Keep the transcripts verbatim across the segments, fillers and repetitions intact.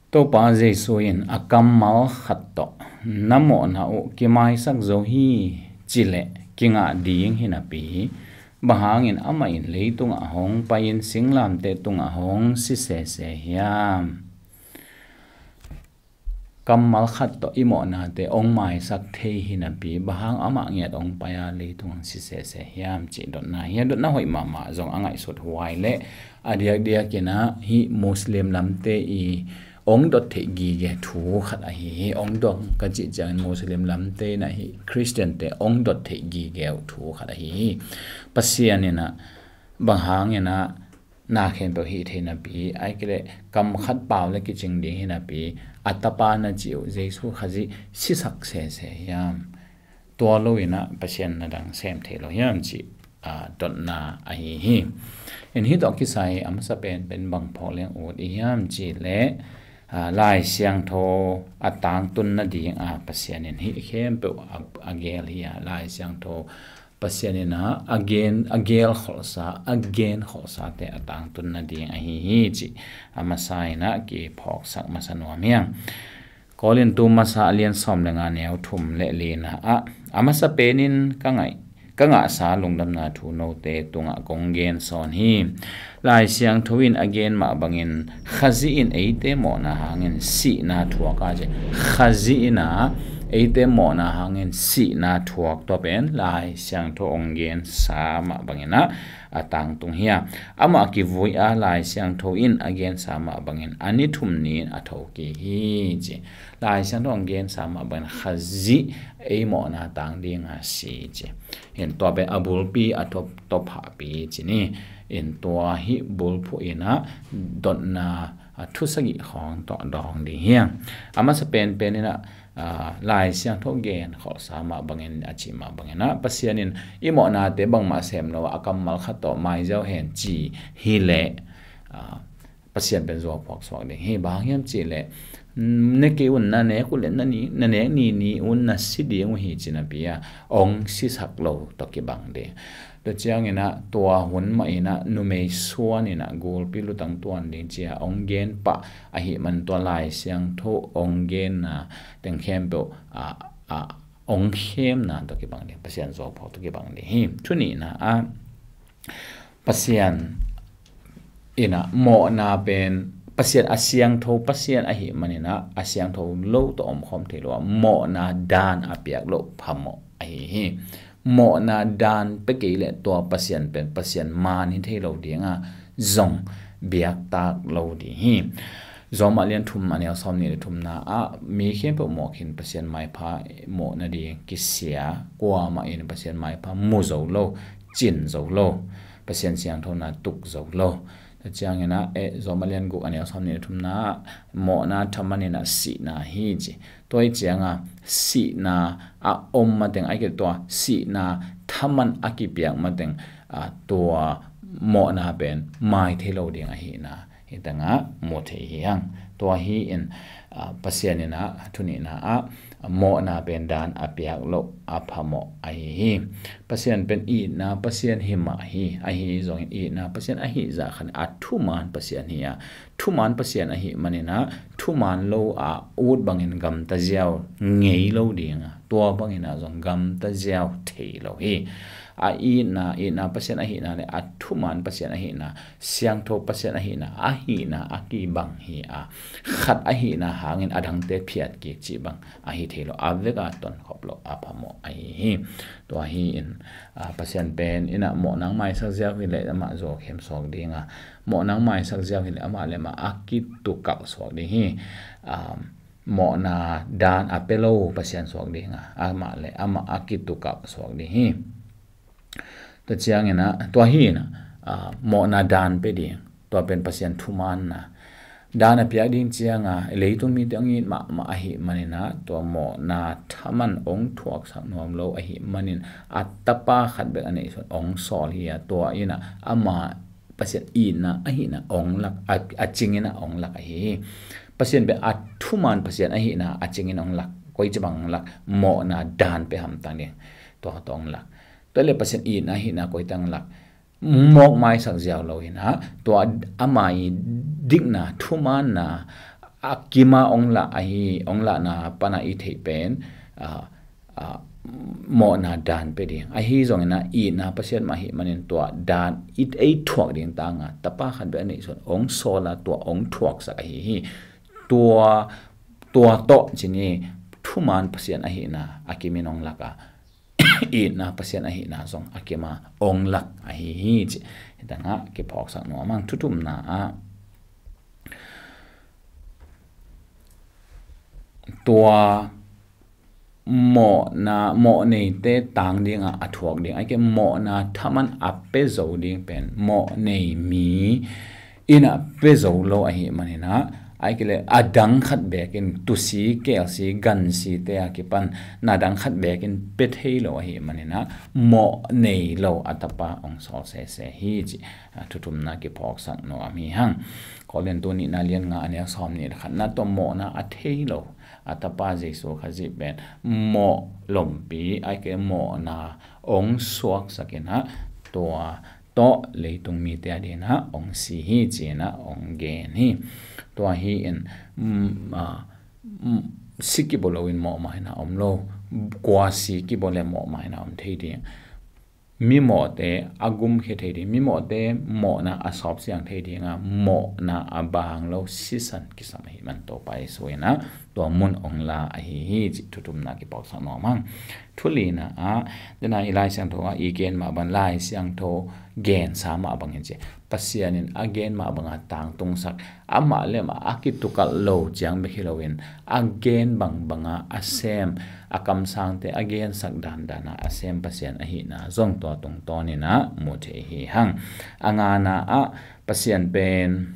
Topa Jesu in a kammal khat tawh, "Na mawhna uh kimaisak zo hi," ci leh kingah ding hi napi, bang hangin amah in leitungah hong pai-in singlamteh tungah hong si sese hiam? Kammal khat tawh i mawhnate hong maisak thei hi napi, bang hang amah ngiat hong pai-a leitung hong si sese hiam cih dotna hi a. Dotna hoih mahmah, zong a ngaihsut huai leh a diakdiak in ah hih Muslim lamte i hong dot theih gige thu khat ahi hi. Hong dot ka cih ciangin Muslim lamte in ah hih Khristiante hong dot theih gige uh thu khat ahi hi. Pasian in ah bang hangin ah na khempeuh hih thei napi, ahih kei leh kam khat pau le kicing ding hi napi, a tapa na cih uh Jesu Khazih sisak sese hiam? Tua lo in ah Pasian na dang sem thei lo hiam cih, aa, dotna ahi hi. In hih tawh kisai a masa penpen bang phawk leng ut i hiam cih leh, aa, Lai Siangtho a tangtun nading a Pasian in hih khempeuh a, a gel hi a, Lai Siangtho Pasian in ah a gen, a gel kholhsa, a gen kholhsate a tangtun nading ahi hi cih a masa in ah kiphawksak masa nuam hi hang. Korintu masa a lian sawm le nga, neu thum le lina ah, a masa penin ka ngaih, ka ngahsa lungdamna thu note tungah kong gen sawn hi. Lai Siangtho in a gen mah bangin Khazih in eite mawhna hangin sihna thuak a ci. Khazih in ah eite mawhna hangin sihna thuak, tua pen Lai Siangtho hong gensa mah bangin ah a tangtung hi a. Amah kivui a, Lai Siangtho in a gensa mah bangin a ni thum ni-in a thokik hi ci. Lai Siangtho hong gensa mah bangin Khazih ei mawhna tang ding a si ci. In tua pen a bulpi a tawp, tawphahpi ci ni. In tua hih bulphuh in ah dotna, a, thu sagih khawng tawh dawng ding hi hang. A masa penpen in ah, aa, Lai Siangtho gen kholhsa mah bangin, a cih mah bangin ah, Pasian in i mawhnate bangmah sem lo a, a kammal khat tawh mai ziau hen ci hi leh, aa, Pasian pen zuau phuak suak ding hi. Bang hang hiam cih leh, mm, ne kei un, na nek uh leh na ni, na nek ni ni un na si ding uh hi ci napi a, hong sisak lo tawh kibang ding. Tua ciangin ah tua hun mah in ah numei suan in ah gulpi lutang tuan ding ci a hong gen pah ahih man tua Lai Siangtho hong genna teng khempeuh, a, a, hong khemna tawh kibang ding, Pasian zuau phuak tawh kibang ding hi. Thu nihna ah, Pasian in ah mawhna pen, Pasian a siangtho Pasian ahih manin ah a siangtho lo tawh omkhawm thei lo a, mawhna dan a piak loh phamawh ahi hi. Mawhna dan pia kei leh tua Pasian pen Pasian man hi thei lo ding a, zong biaktak lo ding hi. Rom a lian thum a neu sawm nih le thumna ah, mi khempeuh mawh khin, Pasian maipha muh nading kisia, kuamah in Pasian maipha mu zo lo, cin zo lo, Pasian siangthona tuk zo lo. Tua ciangin ah, eh, Rom a lian guk a neu sawm nih le thumna ah, mawhna thaman in ah sihna hi ci. Tua hi ciang a, sihna a om mateng, ahih kei leh tua sihna thaman a kipiak mateng, a, tua mawhna pen mai thei lo ding ahihna hih teng ah mu thei hi hang. Tua hi in, a, Pasian in ah thu nihna ah mawhna pen dan a piak loh a phamawh ahi hi. Pasian pen itna Pasian hi mah hi, ahi zongin itna Pasian ahih zah khat in a thuman Pasian hi a, thuman Pasian ahih manin ah thuman lo a ut bangin gamta ziau ngei lo ding a, tua bangin ah zong gamta ziau thei lo hi. A itna, itna Pasian ahihna le a thuman Pasian ahihna, siangtho Pasian ahihna, ahihna a kibang hi a, khat ahihna hangin a dangte phiat kik cih bang ahi thei lo, a vek a tonkhop loh a phamawh ahi hi. Tua hi in, a, Pasian pen in ah mawhna hong maisak ziau hi leh amah zuau khem suak ding a, mawhna hong maisak ziau hi leh amah le amah a kitukalh suak ding hi. A, mawhna dan a pia lo Pasian suak ding a, amah le amah a kitukalh suak ding hi. Tua ciangin ah, tua hi in ah, a, mawhna dan pia ding, tua pen Pasian thumanna dan a piak ding ciang a, leitung mite hong it mahmah ahih manin ah, tua mawhna thaman hong thuaksak nuam lo ahih manin, a tapa khat bek a neihsun hong sawl hi a, tua in ah ama Pasian itna ahihna hong lak, a, a cingin ah hong lak ahi hi. Pasian pen a thuman Pasian ahihna a cingin hong lak, koici bang hong lak, mawhna dan pia hamtang ding, tua tawh hong lak. Tua le Pasian itna ahihna koici tawh hong lak, mawk maisak ziau lo in ah, tua ama i dikna, thumanna, a kima ong lah ahi, ong lahna pana i theih pen, a, a, mawhna dan pia ding. Ahi zongin ah itna Pasian mah ahih manin tua dan i, ei thuak ding tanga tapa khat bek a neihsun ong sawl a tua ong thuaksak ahi hi. Tua, tua tawh cin i thuman Pasian ahihna a kimin ong lak a, itna Pasian ahihna zong a kima ong lak ahi hi ci. Hi tangah kiphawksak nuam ang. Thuthumna ah tua mawhna, mawh neite tang dingah a thuak ding, a ke mawhna thaman a pia zo ding pen mawh nei mi in a pia zo lo ahih maninah, a ke le a dang khat bekin tusi, kelsi, gansi te a kipan na dang khat bekin pia thei lo ahih maninah mawh nei lo a tapa ong sawl sese hi ci. A, thuthumna kiphawksak nuam hi hang. Korintu nihna lian nga a neu sawm nih le khatna tua mawhna a thei lo a tapa Jesu Khazih pen mawh lompi, a ke mawhna ong suaksakin ah tua tawh leitung mite a dinah ong si hi cinah ong gen hi. Tua hi in, mm, a, mm, si kibo loin mawh mah hinah om lo, kua si kibo le mawh mah hinah om thei ding. Mimawhte a gumkhia thei ding, mimawhte mawhna a sawpsiang thei dinga mawhna a bang lo sisan kisam ahi man Topa Jesu inah tua mun ong la ahi hi cih thuthumna kiphawksak nuam hang. Thulina ah, dena i Lai Siangtho ah i gen mah bang Lai Siangtho gensa mah bangin ci. Pasian in a gen mah banga tangtungsak, amah le amah a kitukalh lo ciang bek hi loin a gen bangbanga a sem, a kamsangte a gensak dandana a sem Pasian ahihna zong tua tungtawninah mu thei hi hang. A ngana ah Pasian pen,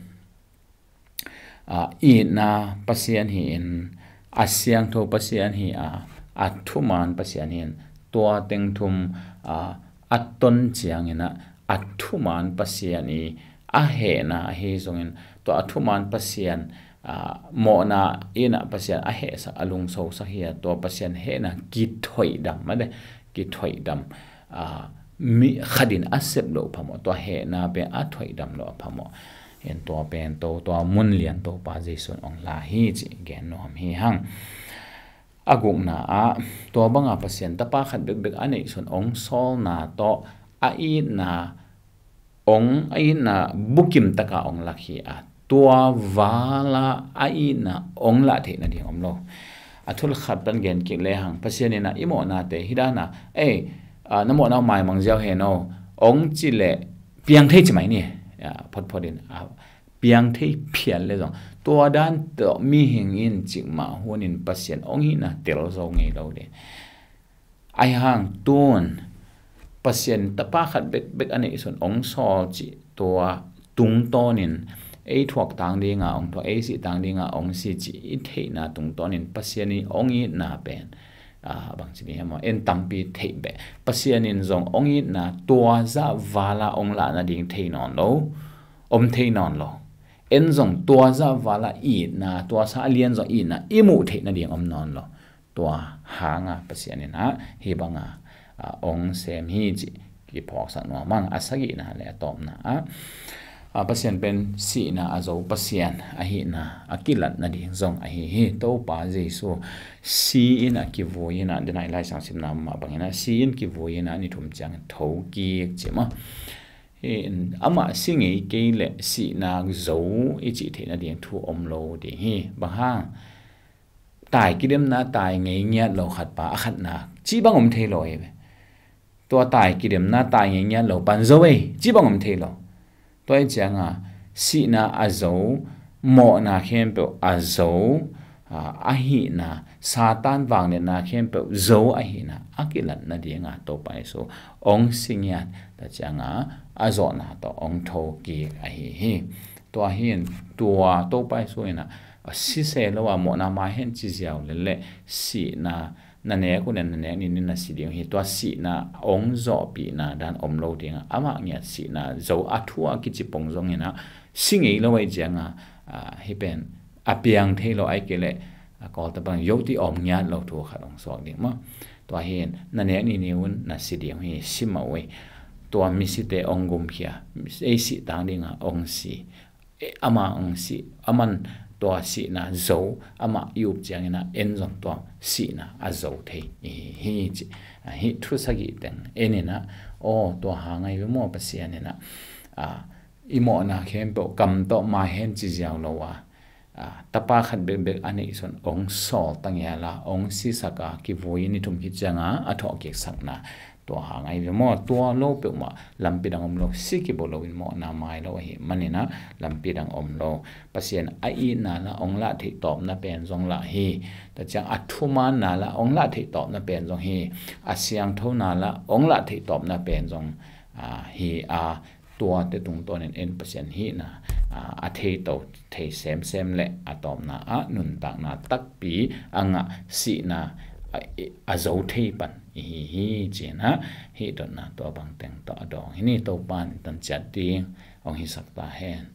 a, itna Pasian hi-in, a siangtho Pasian hi a, a thuman Pasian hi-in, tua teng thum, a, a ton cianginah a thuman Pasian i a hehna ahi zongin, tua a thuman Pasian, a, mawhna inah Pasian a hehsak, a lungsosak hi a, tua Pasian hehna kithoihdam mah de, kithoihdam, a, mi khatin a sep loh phamawh, tua hehna pen a thoihdam loh a phamawh. Hen tua pen to, tua mun lian Topa Jesu in ong la hi cih gen nuam hi hang. A gukna ah, tua banga Pasian tapa khat bekbek a neihsun ong sawlna tawh a itna ong, a itna bukim taka ong lak hi a, tua vala a itna ong lah theih nading om lo. A thul khat pan gen kik lehang, Pasian inah i mawhnate hi dana, ei, a, na mawhna uh maimang ziau hen o, ong ci leh piang thei ci mai ni. A, photphot in, a, piang thei phial le zong tua dan tawh mihing in cikmah hunin Pasian ong hihna tel zo ngei lo ding. Ahi hang tun Pasian tapa khat bekbek a neihsun ong sawl cih tua tungtawnin ei thuak tang dinga ong thuak, ei sih tang dinga ong si cih i theihna tungtawnin Pasian i ong itna pen, a, bangci ni hiam maw, en tampi theih beh. Pasian in zong ong itna tua zah vala ong lah nading thei nawn lo, om thei nawn lo. En zong tua zah vala itna, tua sa a lian zong itna i muh theih nading om nawn lo. Tua hanga Pasian inah hih banga, a, ong sem hi cih kiphawksak nuam ang. A sagihna le a tawpna ah, a, Pasian pen sihna a zo Pasian ahihna a kilat nading zong ahi hi. Topa Jesu si in a kivui inah, dena i Lai Siangtho simna mah bangin ah si in kivui inah ni thum ciangin thokik ci maw. Hi in, amah si ngei kei leh sihna zo i cih theih nading thu om lo ding hi. Bang hang? Tai kidemna tai ngei ngiat lo khat pa a khatna cih bang om thei lo hi ve. Tua tai kidemna tai ngei ngiat lo pan zo ei cih bang om thei lo. Tua hi cianga sihna a zo, mawhna khempeuh a zo, a, ahihna, Satan vangliatna khempeuh zo ahihna a kilat nadinga Topa Jesu ong si ngiat ta cianga a zawhna tawh ong thokik ahi hi. Tua hi in tua Topa Jesu inah a si se lo a mawhna mai hen ci ziau leleh sihna na nek un na nek ninin na si ding hi. Tua sihna ong zawhpihna dan om lo dinga amah ngiat sihna zo a thu a kici pong zonginah si ngei lo ahi cianga, a, hih pen a piang thei lo ahi kei leh, a, Kawlta bang yoti om ngiat lo thu khat ong suak ding maw. Tua hi in na nek ninin na si ding hi, si mah uh ei. Tua misite ong gumkhia, ei sih tang dinga ong si. E, ama ong si, aman tua sihna zo, amah i up ciangin ah en zong tua sihna a zo thei i hi hi ci. Hih thu sagih teng en in ah, aw, tua hang ahi ve maw, Pasian in ah, a, i mawhna khempeuh kam tawh mai hen ci ziau lo a, a, tapa khat bekbek a neihsun hong sawl ta ngial a, hong sisak a, kivui ni thum khit ciang a a thawhkik sakna, tua hang ahi ve maw. Tua lo peuhmah lampi dang om lo, si kibo loin mawhna mai lo ahih manin ah lampi dang om lo. Pasian a itna lah hong lah theih tawpna pen zong lah hi. Tua ciang a thumaanna lah hong lah theih tawpna pen zong hi. A siangthona lah hong lah theih tawpna pen zong, a, hi a, tuate tungtawnin en Pasian hihna, a, a thei to, thei semsem le a tawpna ah nuntakna takpi a ngah sihna a, a zo thei pan i hi hi ci-in ah, hih dotna tua bang teng tawh a dawng hi ni. Topa in tan ciat ding hong hisak ta hen.